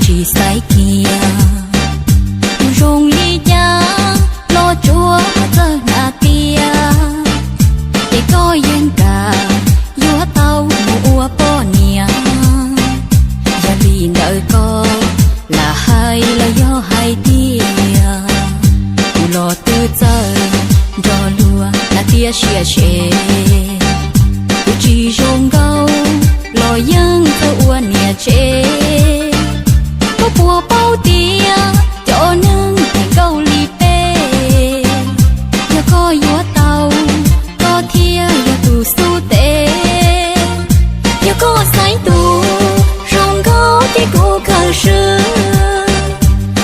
Tsis xaiv kiag tus zoo li cas los tsuas txawj hnav tiag, ces koj yeej kam yuav tau mus ua poj niam. Yog li ntawd koj lam hais los yog hais tiag, kuv los twb txawj nrog luag hnav tiag sia se. Kuv tsis zoo nkauj los yeej txawj ua niam tsev, koj puas paub tias cov neeg phem nkauj li peb, yog koj yuav tau, koj thiaj yog tus xub teb. Yog koj xaiv tus zoo nkauj ces kuv khaws swb,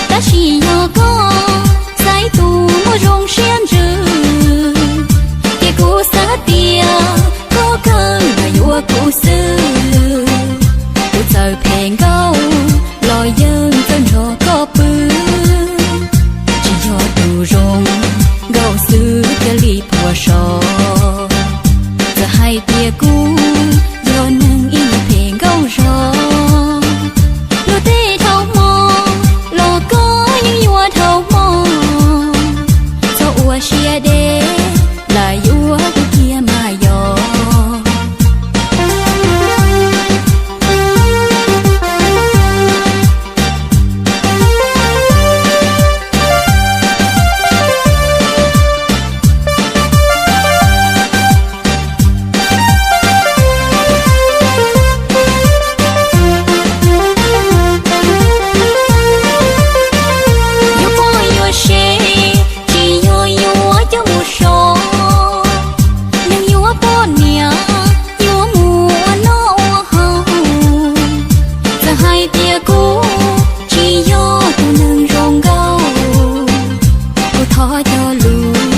tab sis yog koj xaiv tus muaj zoo siab ntsws, ces kuv xav tias koj kawg los yuav kuv xwb. Kuv txawm phem nkauj los yeej txawj nrog koj pw, tsis yog tus zoo nkauj xwb cia li puas so. Txawm hais tias kuv yog neeg ib yam phem nkauj zog, luag tej dhau hmo los koj yeej yuav dhau hmo, txhob ua siab deb, lam yuav kuv kiag mas yog. Yuav poj yuav sev, tsis yog yuav coj mus so, neeg yuav poj niam yuav mus ua noj ua haus. Txawm hais tias kuv tsis yog tus neeg zoo nkauj, kuv thov cog lus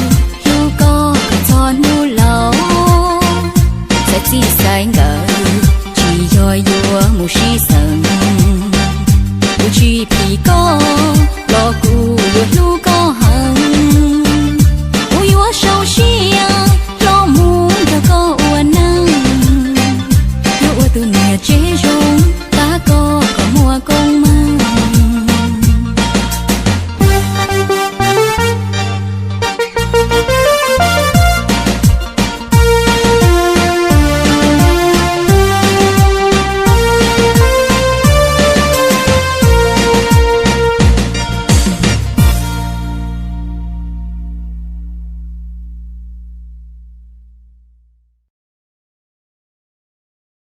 hlub koj kom txog hnub laus. Xaiv txij xaiv nkawm tsis yog yuav mus sib xeem, kuv tsis phim koj los kuv yuav hlub